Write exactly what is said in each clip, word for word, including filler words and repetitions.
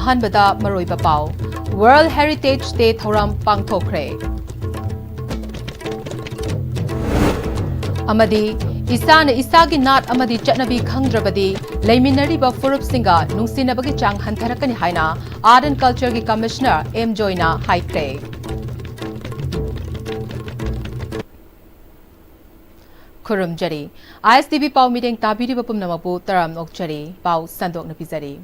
ꯑꯍꯥꯟꯕꯗ ꯃꯔꯨꯑꯣꯏꯕ ꯄꯥꯎ꯫ World Heritage Day ꯊꯧꯔꯝ ꯄꯥꯡꯊꯣꯛꯈ꯭ꯔꯦ꯫ ꯑꯃꯗꯤ ꯏꯁꯥꯅ ꯏꯁꯥꯒꯤ ꯅꯥꯠ ꯑꯃꯗꯤ ꯆꯠꯅꯕꯤ ꯈꯪꯗ꯭ꯔꯕꯗꯤ ꯂꯩꯃꯤꯟꯅꯔꯤꯕ ꯐꯨꯔꯨꯞꯁꯤꯡꯒ ꯅꯨꯡꯁꯤꯅꯕꯒꯤ ꯆꯥꯡ ꯍꯟꯊꯔꯛꯀꯅꯤ ꯍꯥꯏꯅ Art and Cultureꯒꯤ Commissioner ꯑꯦꯝ ꯖꯣꯏꯅ ꯍꯥꯏꯈ꯭ꯔꯦ꯫ ꯈꯨꯔꯨꯝꯖꯔꯤ꯫ ꯑꯥꯏ ꯑꯦꯁ ꯇꯤ ꯚꯤ ꯄꯥꯎ ꯃꯤꯠꯌꯦꯡ ꯇꯥꯕꯤꯔꯤꯕ ꯄꯨꯝꯅꯃꯛꯄꯨ ꯇꯔꯥꯝꯅ ꯑꯣꯛꯆꯔꯤ꯫ ꯄꯥꯎ ꯁꯟꯗꯣꯛꯅ ꯄꯤꯖꯔꯤ꯫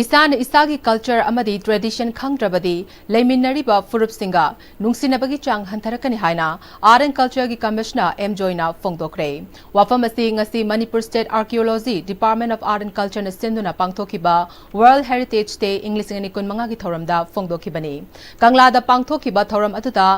ꯏꯁꯥꯅ ꯏꯁꯥꯒꯤ culture ꯑꯃꯗꯤ tradition ꯈꯪꯗ꯭ꯔꯕꯗꯤ ꯂꯩꯃꯤꯟꯅꯔꯤꯕ ꯐꯨꯔꯨꯞꯁꯤꯡꯒ ꯅꯨꯡꯁꯤꯅꯕꯒꯤ ꯆꯥꯡ ꯍꯟꯊꯔꯛꯀꯅꯤ ꯍꯥꯏꯅ Art and Cultureꯒꯤ Commissioner ꯑꯦꯝ ꯖꯣꯏꯅ ꯐꯣꯡꯗꯣꯛꯈ꯭ꯔꯦ꯫ ꯋꯥꯐꯝ ꯑꯁꯤ ꯉꯁꯤ Manipur State Archaeology, Department of Art and Cultureꯅ ꯁꯤꯟꯗꯨꯅ ꯄꯥꯡꯊꯣꯛꯈꯤꯕ World Heritage Day ꯏꯪ ꯂꯤꯁꯤꯡ ꯑꯅꯤ ꯀꯨꯟꯃꯉꯥꯒꯤ ꯊꯧꯔꯝꯗ ꯐꯣꯡꯗꯣꯛꯈꯤꯕꯅꯤ꯫ ꯀꯪꯂꯥꯗ ꯄꯥꯡꯊꯣꯛꯈꯤꯕ ꯊꯧꯔꯝ ꯑꯗꯨꯗ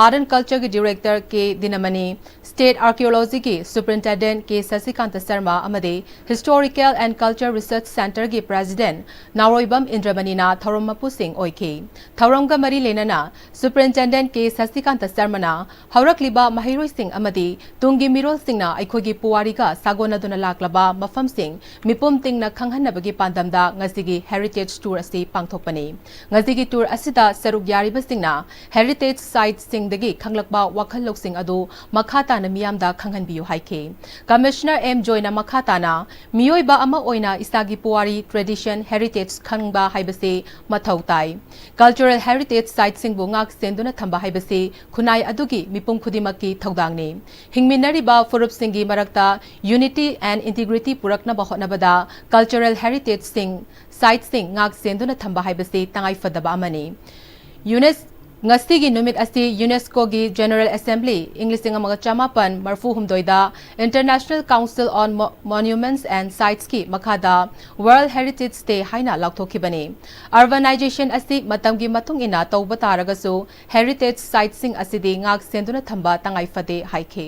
Art and Cultureꯒꯤ Director K ꯗꯤꯅꯃꯅꯤ, State Archaeologyꯒꯤ Superintendent ꯀꯦ ꯁꯁꯤꯀꯥꯟꯇ ꯁꯔꯃ ꯑꯃꯗꯤ Historical and Culture Research Centreꯒꯤ President Naoroibam ꯏꯟꯗ꯭ꯔꯃꯅꯤꯅ ꯊꯧꯔꯝ ꯃꯄꯨꯁꯤꯡ ꯑꯣꯏꯈꯤ꯫ ꯊꯧꯔꯝꯒ ꯃꯔꯤ ꯂꯩꯅꯅ Superintendent ꯀꯦ ꯁꯁꯤꯀꯥꯟꯇ ꯁꯔꯃꯅ ꯍꯧꯔꯛꯂꯤꯕ ꯃꯍꯩꯔꯣꯏꯁꯤꯡ ꯑꯃꯗꯤ ꯇꯨꯡꯒꯤ ꯃꯤꯔꯣꯜꯁꯤꯡꯅ ꯑꯩꯈꯣꯏꯒꯤ ꯄꯨꯋꯥꯔꯤꯒ ꯁꯥꯒꯣꯟꯅꯗꯨꯅ ꯂꯥꯛꯂꯕ ꯃꯐꯝꯁꯤꯡ ꯃꯤꯄꯨꯝ ꯇꯤꯡꯅ ꯈꯪꯍꯟꯅꯕꯒꯤ ꯄꯥꯟꯗꯝꯗ ꯉꯁꯤꯒꯤ Heritage Tour ꯑꯁꯤ ꯄꯥꯡꯊꯣꯛꯄꯅꯤ꯫ ꯉꯁꯤꯒꯤ tour ꯑꯁꯤꯗ ꯁꯔꯨꯛ ꯌꯥꯔꯤꯕꯁꯤꯡꯅ Heritage Sitesꯁꯤꯡꯗꯒꯤ ꯈꯪꯂꯛꯄ ꯋꯥꯈꯜ ꯂꯧꯁꯤꯡ ꯑꯗꯨ ꯃꯈꯥ ꯇꯥꯅ ꯃꯤꯌꯥꯝꯗ ꯈꯪꯍꯟꯕꯤꯌꯨ ꯍꯥꯏꯈꯤ꯫ Commissioner ꯑꯦꯝ ꯖꯣꯏꯅ ꯃꯈꯥ ꯇꯥꯅ ꯃꯤꯑꯣꯏꯕ ꯑꯃ ꯑꯣꯏꯅ ꯏꯁꯥꯒꯤ ꯄꯨꯋꯥꯔꯤ, tradition, heritage ꯈꯪꯕ ꯍꯥꯏꯕꯁꯤ ꯃꯊꯧ ꯇꯥꯏ꯫ Cultural heritage sitesꯁꯤꯡꯕꯨ ꯉꯥꯛ ꯁꯦꯟꯗꯨꯅ ꯊꯝꯕ ꯍꯥꯏꯕꯁꯤ ꯈꯨꯟꯅꯥꯏ ꯑꯗꯨꯒꯤ ꯃꯤꯄꯨꯝ ꯈꯨꯗꯤꯡꯃꯛꯀꯤ ꯊꯧꯗꯥꯡꯅꯤ꯫ ꯍꯤꯡꯃꯤꯟꯅꯔꯤꯕ ꯐꯨꯔꯨꯞꯁꯤꯡꯒꯤ ꯃꯔꯛꯇ unity and integrity ꯄꯨꯔꯛꯅꯕ ꯍꯣꯠꯅꯕꯗ cultural heritageꯁꯤꯡ, sitesꯁꯤꯡ ꯉꯥꯛ ꯁꯦꯟꯗꯨꯅ ꯊꯝꯕ ꯍꯥꯏꯕꯁꯤ ꯇꯉꯥꯏꯐꯗꯕ ꯑꯃꯅꯤ꯫ ꯌꯨꯅꯦꯁ-, ꯉꯁꯤꯒꯤ ꯅꯨꯃꯤꯠ ꯑꯁꯤ UNESCOꯒꯤ General Assembly ꯏꯪ ꯂꯤꯁꯤꯡ ꯑꯃꯒ ꯆꯃꯥꯄꯟ ꯃꯔꯤꯐꯨ ꯍꯨꯝꯗꯣꯏꯗ International Council on Mo-, Monuments and Sitesꯀꯤ ꯃꯈꯥꯗ World Heritage Day ꯍꯥꯏꯅ ꯂꯥꯎꯊꯣꯛꯈꯤꯕꯅꯤ꯫ Urbanization ꯑꯁꯤ ꯃꯇꯝꯒꯤ ꯃꯇꯨꯡ ꯏꯟꯅ ꯇꯧꯕ ꯇꯥꯔꯒꯁꯨ, heritage sitesꯁꯤꯡ ꯑꯁꯤꯗꯤ ꯉꯥꯛ ꯁꯦꯟꯗꯨꯅ ꯊꯝꯕ ꯇꯉꯥꯏ ꯐꯗꯦ ꯍꯥꯏꯈꯤ꯫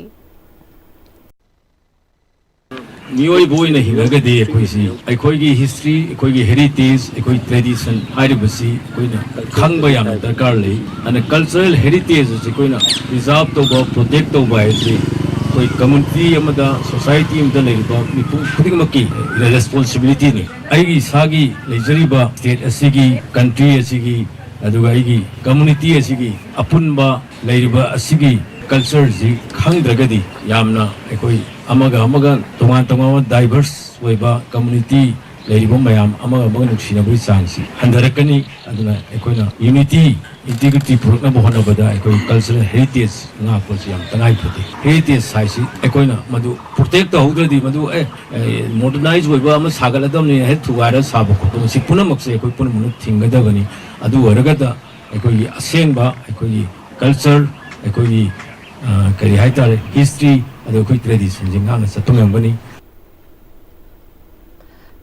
ꯃꯤꯑꯣꯏꯕ ꯑꯣꯏꯅ ꯍꯤꯡꯉꯒꯗꯤ ꯑꯩꯈꯣꯏꯁꯤ, ꯑꯩꯈꯣꯏꯒꯤ history, ꯑꯩꯈꯣꯏꯒꯤ heritage, ꯑꯩꯈꯣꯏ tradition ꯍꯥꯏꯔꯤꯕꯁꯤ ꯑꯩꯈꯣꯏꯅ ꯈꯪꯕ ꯌꯥꯝꯅ ꯗꯔꯀꯥꯔ ꯂꯩ꯫ ꯑꯗꯨꯅ cultural heritage ꯑꯁꯤ ꯑꯩꯈꯣꯏꯅ preserve ꯇꯧꯕ, protect ꯇꯧꯕ ꯍꯥꯏꯕꯁꯤ ꯑꯩꯈꯣꯏ community ꯑꯃꯗ, society ꯑꯃꯗ ꯂꯩꯔꯤꯕ ꯃꯤꯄꯨꯝ ꯈꯨꯗꯤꯡꯃꯛꯀꯤ responsibilityꯅꯤ꯫ ꯑꯩꯒꯤ ꯏꯁꯥꯒꯤ ꯂꯩꯖꯔꯤꯕ state ꯑꯁꯤꯒꯤ, country ꯑꯁꯤꯒꯤ, ꯑꯗꯨꯒ ꯑꯩꯒꯤ community ꯑꯁꯤꯒꯤ ꯑꯄꯨꯟꯕ ꯂꯩꯔꯤꯕ ꯑꯁꯤꯒꯤ culture ꯁꯤ ꯈꯪꯗ꯭ꯔꯒꯗꯤ ꯌꯥꯝꯅ ꯑꯩꯈꯣꯏ ꯑꯃꯒ ꯑꯃꯒ ꯇꯣꯉꯥꯟ ꯇꯣꯉꯥꯟꯕ diverse ꯑꯣꯏꯕ community ꯂꯩꯔꯤꯕ ꯃꯌꯥꯝ ꯑꯃꯒ ꯑꯃꯒ ꯅꯨꯡꯁꯤꯅꯕꯒꯤ ꯆꯥꯡꯁꯤ ꯍꯟꯊꯔꯛꯀꯅꯤ꯫ ꯑꯗꯨꯅ ꯑꯩꯈꯣꯏꯅ unity, integrity ꯄꯨꯔꯛꯅꯕ ꯍꯣꯠꯅꯕꯗ ꯑꯩꯈꯣꯏ cultural heritage ꯉꯥꯛꯄꯁꯤ ꯌꯥꯝ ꯇꯉꯥꯏ ꯐꯗꯦ꯫ Heritage ꯍꯥꯏꯁꯤ ꯑꯩꯈꯣꯏꯅ ꯃꯗꯨ protect ꯇꯧꯍꯧꯗ꯭ꯔꯗꯤ, ꯃꯗꯨ ꯑꯦ, ꯑꯦ, modernize ꯑꯣꯏꯕ ꯑꯃ ꯁꯥꯒꯠꯂꯗꯕꯅꯤ, ꯍꯦꯛ ꯊꯨꯒꯥꯏꯔ ꯁꯥꯕ ꯈꯣꯠꯄ, ꯃꯁꯤ ꯄꯨꯝꯅꯃꯛꯁꯦ ꯑꯩꯈꯣꯏ ꯄꯨꯝꯅꯃꯛꯅ ꯊꯤꯡꯒꯗꯕꯅꯤ꯫ ꯑꯗꯨ ꯑꯣꯏꯔꯒꯗ ꯑꯩꯈꯣꯏꯒꯤ ꯑꯁꯦꯡꯕ ꯑꯩꯈꯣꯏꯒꯤ culture, ꯑꯩꯈꯣꯏꯒꯤ, ꯑ, ꯀꯔꯤ ꯍꯥꯏꯇꯥꯔꯦ, history, ꯑꯗ ꯑꯩꯈꯣꯏ tradition ꯁꯦ ꯉꯥꯛꯅ ꯆꯠꯄ ꯉꯝꯒꯅꯤ꯫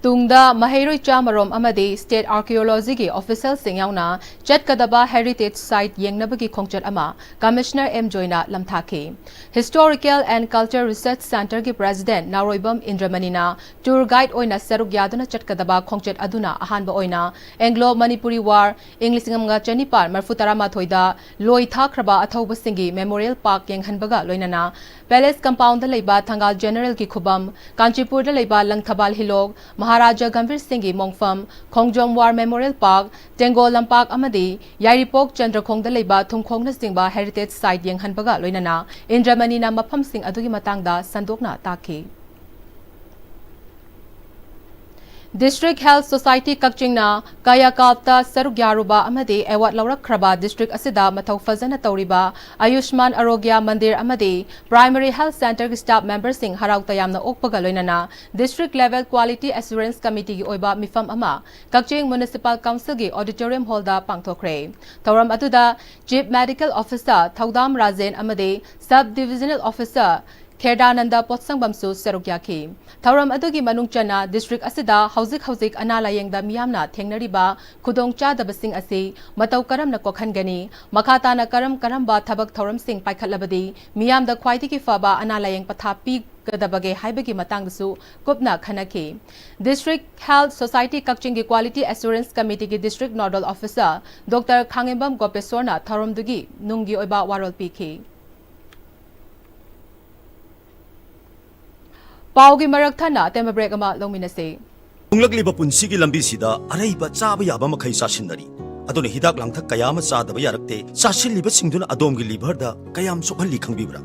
ꯇꯨꯡꯗ ꯃꯍꯩꯔꯣꯏ ꯆꯥꯃꯔꯣꯝ ꯑꯃꯗꯤ state archaeology ꯒꯤ official ꯁꯤꯡ ꯌꯥꯎꯅ ꯆꯠꯀꯗꯕ heritage site ꯌꯦꯡꯅꯕꯒꯤ ꯈꯣꯡꯆꯠ ꯑꯃ Commissioner ꯑꯦꯝ ꯖꯣꯏꯅ ꯂꯝꯊꯥꯈꯤ꯫ Historical and Culture Research Centre ꯒꯤ President ꯅꯥꯎꯔꯣꯏꯕꯝ ꯏꯟꯗ꯭ꯔꯃꯅꯤꯅ tour guide ꯑꯣꯏꯅ ꯁꯔꯨꯛ ꯌꯥꯗꯨꯅ ꯆꯠꯀꯗꯕ ꯈꯣꯡꯆꯠ ꯑꯗꯨꯅ ꯑꯍꯥꯟꯕ ꯑꯣꯏꯅ Anglo Manipuri War, ꯏꯪ ꯂꯤꯁꯤꯡ ꯑꯃꯒ ꯆꯅꯤꯄꯥꯟ ꯃꯔꯤꯐꯨ ꯇꯔꯥꯃꯥꯊꯣꯏꯗ ꯂꯣꯏ ꯊꯥꯈ꯭ꯔꯕ ꯑꯊꯧꯕꯁꯤꯡꯒꯤ memorial park ꯌꯦꯡꯍꯟꯕꯒ ꯂꯣꯏꯅꯅ palace compound ꯗ ꯂꯩꯕ ꯊꯪꯒꯥꯜ General ꯒꯤ ꯈꯨꯕꯝ, ꯀꯥꯟꯆꯤꯄꯨꯔꯗ ꯂꯩꯕ ꯂꯪꯊꯕꯥꯜ ꯍꯤꯂꯣꯛ, ꯃꯍꯥꯔꯥꯖꯥ ꯒꯝꯚꯤꯔ ꯁꯤꯡꯒꯤ ꯃꯣꯡꯐꯝ, ꯈꯣꯡꯖꯣꯝ War Memorial Park, ꯇꯦꯡꯒꯣꯜ ꯂꯝꯄꯥꯛ ꯑꯃꯗꯤ ꯌꯥꯏꯔꯤꯄꯣꯛ ꯆꯟꯗ꯭ꯔꯈꯣꯡꯗ ꯂꯩꯕ ꯊꯨꯝꯈꯣꯡꯅꯆꯤꯡꯕ heritage site ꯌꯦꯡꯍꯟꯕꯒ ꯂꯣꯏꯅꯅ ꯏꯟꯗ꯭ꯔꯃꯅꯤꯅ ꯃꯐꯝꯁꯤꯡ ꯑꯗꯨꯒꯤ ꯃꯇꯥꯡꯗ ꯁꯟꯗꯣꯛꯅ ꯇꯥꯛꯈꯤ꯫ District Health Society ꯀꯛꯆꯤꯡꯅ ꯀꯥꯌꯥꯀꯜꯞꯇ ꯁꯔꯨꯛ ꯌꯥꯔꯨꯕ ꯑꯃꯗꯤ award ꯂꯧꯔꯛꯈ꯭ꯔꯕ district ꯑꯁꯤꯗ ꯃꯊꯧ ꯐꯖꯅ ꯇꯧꯔꯤꯕ ꯑꯌꯨꯁꯃꯥꯟ ꯑꯔꯣꯒ꯭ꯌ ꯃꯟꯗꯤꯔ ꯑꯃꯗꯤ Primary Health Centre ꯒꯤ staff member ꯁꯤꯡ ꯍꯔꯥꯎ ꯇꯌꯥꯝꯅ ꯑꯣꯛꯄꯒ ꯂꯣꯏꯅꯅ District Level Quality Assurance Committee ꯒꯤ ꯑꯣꯏꯕ ꯃꯤꯐꯝ ꯑꯃ ꯀꯛꯆꯤꯡ Municipal Council ꯒꯤ auditorium hall ꯗ ꯄꯥꯡꯊꯣꯛꯈ꯭ꯔꯦ꯫ ꯊꯧꯔꯝ ꯑꯗꯨꯗ Chief Medical Officer ꯊꯧꯗꯥꯝ ꯔꯥꯖꯦꯟ ꯑꯃꯗꯤ Sub Divisional Officer ꯈꯦꯔꯗꯥꯅꯟꯗ ꯄꯣꯠꯁꯪꯕꯝꯁꯨ ꯁꯔꯨꯛ ꯌꯥꯈꯤ꯫ ꯊꯧꯔꯝ ꯑꯗꯨꯒꯤ ꯃꯅꯨꯡ ꯆꯟꯅ district ꯑꯁꯤꯗ ꯍꯧꯖꯤꯛ ꯍꯧꯖꯤꯛ ꯑꯅꯥ ꯂꯥꯌꯦꯡꯗ ꯃꯤꯌꯥꯝꯅ ꯊꯦꯡꯅꯔꯤꯕ ꯈꯨꯗꯣꯡꯆꯥꯗꯕꯁꯤꯡ ꯑꯁꯤ ꯃꯇꯧ ꯀꯔꯝꯅ ꯀꯣꯛꯍꯟꯒꯅꯤ, ꯃꯈꯥ ꯇꯥꯅ ꯀꯔꯝ ꯀꯔꯝꯕ ꯊꯕꯛ ꯊꯧꯔꯝꯁꯤꯡ ꯄꯥꯏꯈꯠꯂꯕꯗꯤ ꯃꯤꯌꯥꯝꯗ ꯈ꯭ꯋꯥꯏꯗꯒꯤ ꯐꯕ ꯑꯅꯥ ꯂꯥꯌꯦꯡ ꯄꯊꯥꯞ ꯄꯤꯒꯗꯕꯒꯦ ꯍꯥꯏꯕꯒꯤ ꯃꯇꯥꯡꯗꯁꯨ ꯀꯨꯞꯅ ꯈꯟꯅꯈꯤ꯫ District Health Society ꯀꯛꯆꯤꯡꯒꯤ Quality Assurance Committee ꯒꯤ District Nodal Officer Doctor ꯈꯥꯉꯦꯝꯕꯝ ꯒꯣꯄꯦꯁꯣꯔꯅ ꯊꯧꯔꯝꯗꯨꯒꯤ ꯅꯨꯡꯒꯤ ꯑꯣꯏꯕ ꯋꯥꯔꯣꯜ ꯄꯤꯈꯤ꯫ ꯄꯥꯎꯒꯤ ꯃꯔꯛ ꯊꯠꯅ ꯑꯇꯦꯟꯕ break ꯑꯃ ꯂꯧꯃꯤꯟꯅꯁꯤ꯫ ꯍꯣꯡꯂꯛꯂꯤꯕ ꯄꯨꯟꯁꯤꯒꯤ ꯂꯝꯕꯤꯁꯤꯗ ꯑꯔꯩꯕ ꯆꯥꯕ ꯌꯥꯕ ꯃꯈꯩ ꯆꯥꯁꯤꯟꯅꯔꯤ꯫ ꯑꯗꯨꯅ ꯍꯤꯗꯥꯛ ꯂꯥꯡꯊꯛ ꯀꯌꯥ ꯑꯃ ꯆꯥꯗꯕ ꯌꯥꯔꯛꯇꯦ꯫ ꯆꯥꯁꯤꯜꯂꯤꯕꯁꯤꯡꯗꯨꯅ ꯑꯗꯣꯝꯒꯤ liverꯗ ꯀꯌꯥꯝ ꯁꯣꯛꯍꯜꯂꯤ ꯈꯪꯕꯤꯕ꯭ꯔꯥ?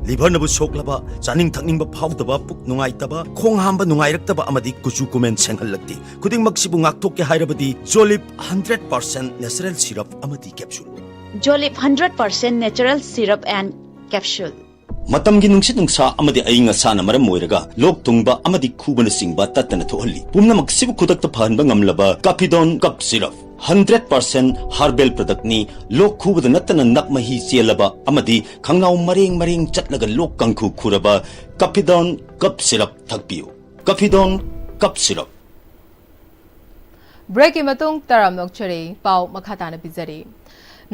Liverꯅꯕꯨ ꯁꯣꯛꯂꯕ, ꯆꯥꯅꯤꯡ ꯊꯛꯅꯤꯡꯕ ꯐꯥꯎꯗꯕ, ꯄꯨꯛ ꯅꯨꯡꯉꯥꯏꯇꯕ, ꯈꯣꯡ ꯍꯥꯝꯕ ꯅꯨꯡꯉꯥꯏꯔꯛꯇꯕ ꯑꯃꯗꯤ ꯀꯨꯆꯨ ꯀꯨꯃꯦꯟ ꯁꯦꯡꯍꯜꯂꯛꯇꯦ꯫ ꯈꯨꯗꯤꯡꯃꯛꯁꯤꯕꯨ ꯉꯥꯛꯊꯣꯛꯀꯦ ꯍꯥꯏꯔꯕꯗꯤ Jolib hundred percent natural syrup ꯑꯃꯗꯤ capsule꯫ Jolib hundred percent natural syrup and capsule꯫ ꯃꯇꯝꯒꯤ ꯅꯨꯡꯁꯤꯠ ꯅꯨꯡꯁꯥ ꯑꯃꯗꯤ ꯑꯏꯪ ꯑꯁꯥꯅ ꯃꯔꯝ ꯑꯣꯏꯔꯒ ꯂꯣꯛ ꯊꯨꯡꯕ ꯑꯃꯗꯤ ꯈꯨꯕꯅꯆꯤꯡꯕ ꯇꯠꯇꯅ ꯊꯣꯛꯍꯜꯂꯤ꯫ ꯄꯨꯝꯅꯃꯛꯁꯤꯕꯨ ꯈꯨꯗꯛꯇ ꯐꯍꯟꯕ ꯉꯝꯂꯕ Capidone Cough Syrup꯫ Hundred percent herbal productꯅꯤ꯫ ꯂꯣꯛ ꯈꯨꯕꯗ ꯅꯠꯇꯅ ꯅꯞ ꯃꯍꯤ ꯆꯦꯜꯂꯕ ꯑꯃꯗꯤ ꯈꯪꯅꯥꯎ ꯃꯔꯦꯡ ꯃꯔꯦꯡ ꯆꯠꯂꯒ ꯂꯣꯛ ꯀꯥꯡꯈꯨ ꯈꯨꯔꯕ Capidone Cough Syrup ꯊꯛꯄꯤꯌꯨ꯫ Capidone Cough Syrup꯫ Breakꯀꯤ ꯃꯇꯨꯡ ꯇꯔꯥꯝꯅ ꯑꯣꯛꯆꯔꯤ꯫ ꯄꯥꯎ ꯃꯈꯥ ꯇꯥꯅ ꯄꯤꯖꯔꯤ꯫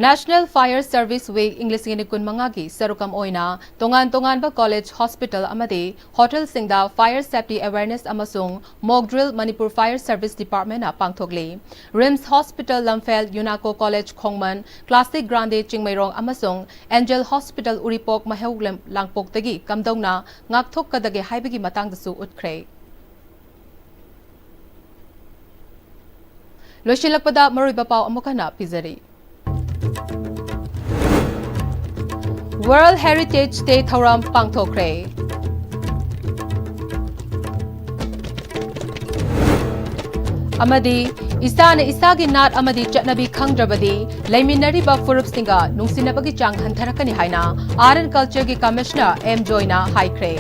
National Fire Service Week ꯏꯪ ꯂꯤꯁꯤꯡ ꯑꯅꯤ ꯀꯨꯟꯃꯉꯥꯒꯤ ꯁꯔꯨꯛ ꯑꯃ ꯑꯣꯏꯅ ꯇꯣꯉꯥꯟ ꯇꯣꯉꯥꯟꯕ college, hospital ꯑꯃꯗꯤ hotelꯁꯤꯡꯗ fire safety awareness ꯑꯃꯁꯨꯡ mock drill Manipur Fire Service Departmentꯅ ꯄꯥꯡꯊꯣꯛꯂꯤ꯫ RIMS Hospital ꯂꯝꯐꯦꯜ, UNACO College ꯈꯣꯡꯃꯟ, Classic Grande Chingmeirong ꯑꯃꯁꯨꯡ Angel Hospital ꯎꯔꯤꯄꯣꯛ ꯃꯩꯍꯧ ꯂꯝ-, ꯂꯥꯡꯄꯣꯛꯇꯒꯤ ꯀꯝꯗꯧꯅ ꯉꯥꯛꯊꯣꯛꯀꯗꯒꯦ ꯍꯥꯏꯕꯒꯤ ꯃꯇꯥꯡꯗꯁꯨ ꯎꯠꯈ꯭ꯔꯦ꯫ ꯂꯣꯏꯁꯤꯜꯂꯛꯄꯗ ꯃꯔꯨꯑꯣꯏꯕ ꯄꯥꯎ ꯑꯃꯨꯛ ꯍꯟꯅ ꯄꯤꯖꯔꯤ꯫ World Heritage Day ꯊꯧꯔꯝ ꯄꯥꯡꯊꯣꯛꯈ꯭ꯔꯦ꯫ ꯑꯃꯗꯤ ꯏꯁꯥꯅ ꯏꯁꯥꯒꯤ ꯅꯥꯠ ꯑꯃꯗꯤ ꯆꯠꯅꯕꯤ ꯈꯪꯗ꯭ꯔꯕꯗꯤ ꯂꯩꯃꯤꯟꯅꯔꯤꯕ ꯐꯨꯔꯨꯞꯁꯤꯡꯒ ꯅꯨꯡꯁꯤꯅꯕꯒꯤ ꯆꯥꯡ ꯍꯟꯊꯔꯛꯀꯅꯤ ꯍꯥꯏꯅ Art and Cultureꯒꯤ Commissioner ꯑꯦꯝ ꯖꯣꯏꯅ ꯍꯥꯏꯈ꯭ꯔꯦ꯫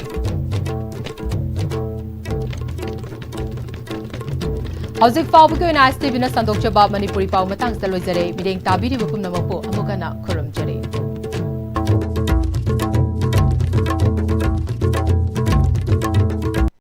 ꯍꯧꯖꯤꯛ ꯐꯥꯎꯕꯒꯤ ꯑꯣꯏꯅ ISTVꯅ ꯁꯟꯗꯣꯛꯆꯕ ꯃꯅꯤꯄꯨꯔꯤ ꯄꯥꯎ ꯃꯇꯥꯡꯁꯤꯗ ꯂꯣꯏꯖꯔꯦ꯫ ꯃꯤꯠꯌꯦꯡ ꯇꯥꯕꯤꯔꯤꯕ ꯄꯨꯝꯅꯃꯛꯄꯨ ꯑꯃꯨꯛ ꯍꯟꯅ ꯈꯨꯔꯨꯝꯖꯔꯤ꯫